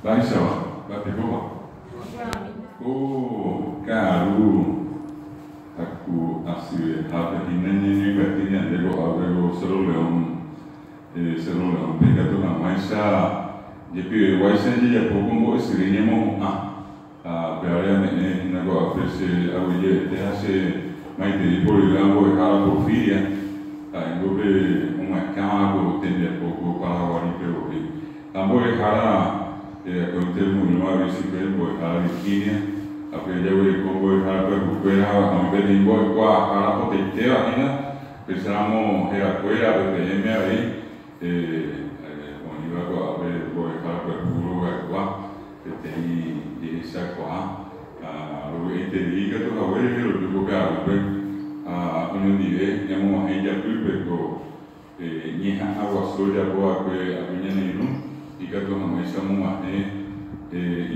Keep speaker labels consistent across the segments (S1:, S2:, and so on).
S1: Mba'éichapa, mba'etekópa? Ko ka'aru haku asyvehápe hína ñañembyaty ñande ko'ápe ko Cerro León, Cerro León-pe ikatu hag̃uáicha jepiveguáicha jajapo ko mbo'esyry ñemohu'ã. Ha upévare ame'ẽ hína ko'ápe che aguyjevete ha che maitei poryva mbo'ehára Porfiria, ha'éngo pe omyakãva ko tembiapo ko Paraguarípe voi. Ha mbo'ehára akóinte omoirũva avei chupe, mbo'ehára Virginia, ha pe jaguereko mbo'ehára pyahukuéra ha oĩ peteĩ mbo'ekuaahára potaitéva hína, upéicharamo herakuéra pe peẽme avei oĩva ko'ápe mbo'ehára pyahu rogaygua. Peteĩ jehechakuaa ha rovy'aiterei katu hague rehe roju ko ka'arúpe ha oñondive ñamog̃uahẽ ijapýpe ko ñeha'ã guasu ojapo va'ekue ape ñane irũ ikatu hag̃uáicha omog̃uahẽ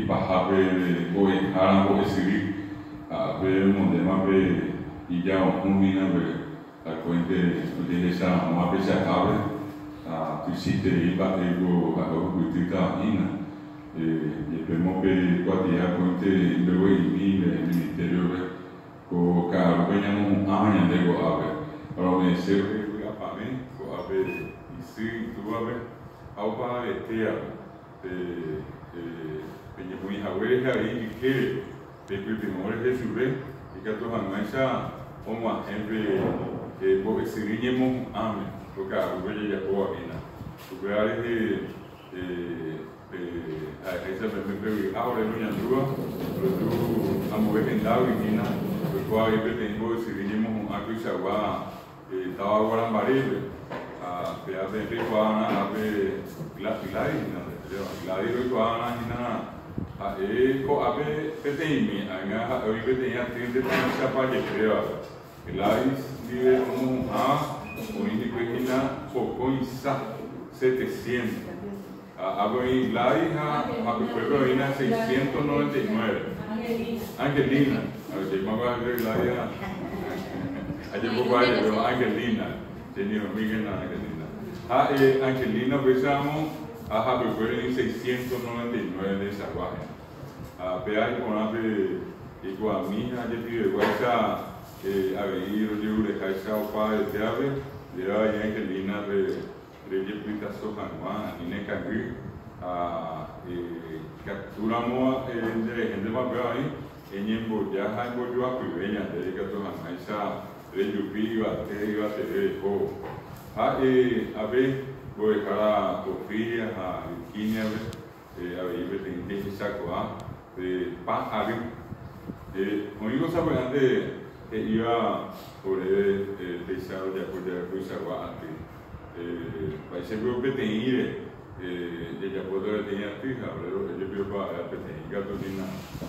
S1: ipahápe mbo'ehára mbo'esyry ha ápe omondéma pe ijao'ũ hína pe Akóinte ojehecharamo apechahápe ha tuichaiterei mba'e ko ha'e ohupytýtava hína. Jepémo pe kuatia akóinte imbegue'imi pe ministerio-pe, ko ka'arúpe ñamohu'ãva ñande ko'ápe. Rome'ẽse ore vy'apavẽ ko'ápe isy, itúvape ha opavavetévape pe peñemoĩ hague rehe avei ijykére. Peipytyvõ rehe chupe ikatu hag̃uáicha og̃uahẽ pe mbo'esyry ñemohu'ãme ko ka'arúpe jajapóva hína. Upéva rehe pe ha'eháicha peẽme pe vy'a ore roñandúva roju ambue hendágui hína oiko avei peteĩ mbo'esyry ñemohu'ã tuichagua táva Guarambarépe. Ha péva peẽ peikuaarã ápe Gladys hína, Gladys roikuaarã hína. Ha'e ko'ápe peteĩmi ág̃a ha'e oĩ peteĩ atýnte tuichapa jepévape. Gladys ndive omohu'ãva oĩ hikuái hína pokõisa, setecientos. Ha ápe oĩ Gladys ha hapykuépe oĩ hína seiscientos noventa y nueve. Angelina. Ajepokuaa Gladys ha ajepokuaa jepéva Angelina. Che ñyrõmíkena Angelina. Ha Angelina upéicharamo ha hapykuéri oĩ 699 ndeichagua hína. Ha péa iporã pe ikuaami ha jepiveguáicha avei rojerureháicha opa etévape, ndéva avei Angelina pe rejepytaso hag̃ua ani nekangy ha ikatúramo nderehéntema upéva oĩ eñemboja ha embojoapyve ñande ikatu hag̃uáicha Rejupi yvate yvateve rehóvo. Ha'e ave mbo'ehára Porfiria ha Virginia-pe avei peteĩ jehechakuaa pe pa ary. Oĩvo sapy'ánte he'íva oréve péicha rojapo jave koichagua aty. Mba'éichapiko peteĩre jajapóta peteĩ aty ha ore ro'e jepi opavave peteĩ katu hína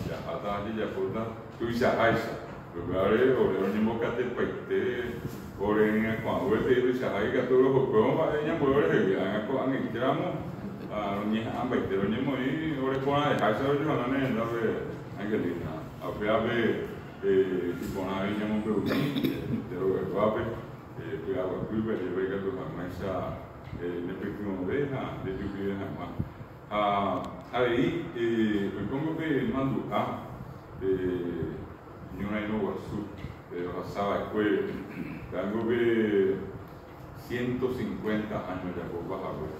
S1: jaháta ha jajapóta tuichaháicha. Upévare ore roñembokatepaite ore ryakuãguete tuichaha ikatu rohokuévo mba'e ñambue orehegui. Ág̃a ko'ag̃aite ramo roñeha'ãmbaite roñemoĩ ore porãveháicha rojoha'ã ne rendápe, Angelina. Ha upévape iporã avei ñamombe'umi nde rogaguápe, py'aguapýpe ajépa ikatu hag̃uáicha nepytyvõve ha ndejupive hag̃ua. Ha avei oikóngo pe mandu'a pe ñorairõ guasu pe ohasa va'ekue rango pe 150 áño ojapopa hague.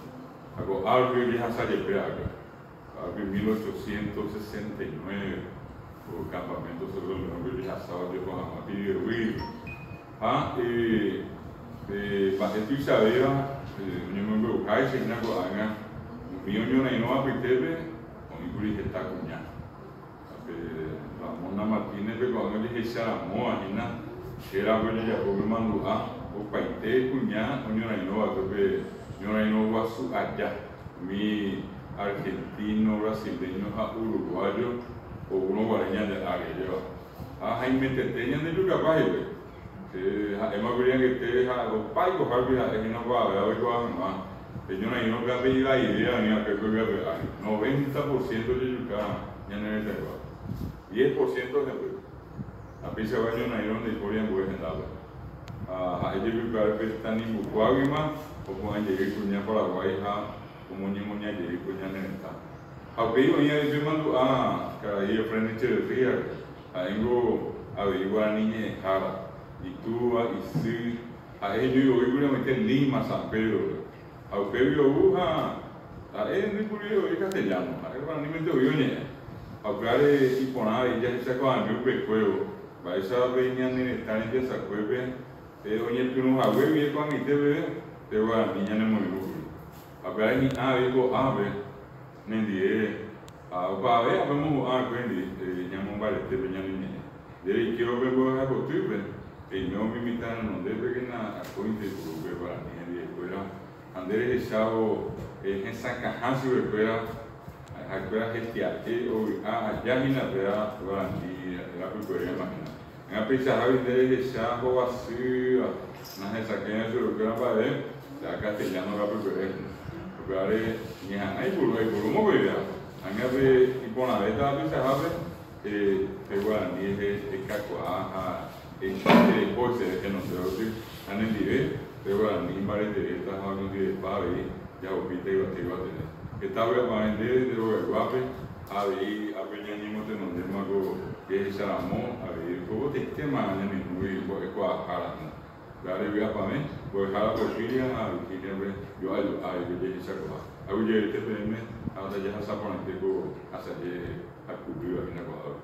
S1: Ha ko árupi ojehasa jepe va'ekue. Árupi 1869 ko campamento Cerro León-pe ojehasa ojeho hag̃ua Piribebuy-pe. Ha pe mba'e tuichavéva oñemombe'uháicha hína ko'ág̃a umi oñorairõ apytépe oĩkuri heta kuña. Ha pe Ramona Martínez-pe ko'ág̃a ojehecharamóva hína hérape ojejapo pe mandu'a opaite kuña oñorairõ va'ekue pe ñorairõ guasu aja, umi argentino, brasileño ha uruguayo oúrõ guare ñande ári, ajépa. Ha haimetete ñandejukapa hikuái. Che ha'éma kuri angete ha opa ikohárupi ha'e hína opavavéva oikuaa hag̃ua pe ñorairõ pévape ivaivéva oĩ va'ekue ko yvy ári. Noventa por ciento ojejuka ñane retãygua. Diez por ciento hemby. Ha peichagua ñorairõ ndaipóri ambue hendápe. Ha ha'e jepi upévare pe tanimbukuáguima opu'ã jey kuña Paraguái ha omoñemoña jey ko ñane retã. Ha upéi oĩ avei pe mandu'a karai Efraín Echeverría-re, ha'éngo avei guarani ñe'ẽhára, itúva, isy, ha'e heñói voíkuri amoite Lima, San Pedro-pe. Ha upégui ou ha ha'e ndoipurúi voi castellano, ha'e guaranímente voi oñe'ẽ. Ha upévare iporã avei jahechakuaami upekuévo, mba'éichapa pe ñane retã rembiasakuépe oñepyrũ hague guive ko'ag̃aite peve pe guarani ñanemoirũkuri. Ha upévare hi'ã avei ko'ápe nendive ha opavave ápe omohu'ã va'ekue ndive ñamombarete pe ñane ñe'ẽ. Nde reikévo pe mbo'ehakotýpe, reime umi mitã renondépekena akóinte eipuru pe guarani hendivekuéra ha nde rehechávo hesakãha chupekuéra, ha'ekuéra hetia'e ovy'a aja hína péva guarani rapykuere amahína. Ág̃a peichahágui nde rehecha hovasýva, nahesakãiva chupekuéra mba'eve, péva castellano rapykuere hína. Upévare ñeha'ã eipuru, eipuru mokõivéva. Ág̃a pe iporãvétava peichahápe, Pe guarani rehe ekakuaa ha eho che henonde rupi ha nendive pe guarani imbaretevéta ha oñondivepa avei jahupíta yvate yvateve. Heta vy'apavẽ ndéve nde rogayguápe ha avei ápe ñañemotenondéma ko jehecharamo avei oikopotaitéma ñaneirũgui mbo'ekuaahára hína. Upévare vy'apavẽ mbo'ehára Porfiria ha Virginia-pe jo'a jo'a avei pejehechakuaa. Aguyjeveite peẽme ha tajahasa porãite ko asaje hakuvýva hína ko'águi.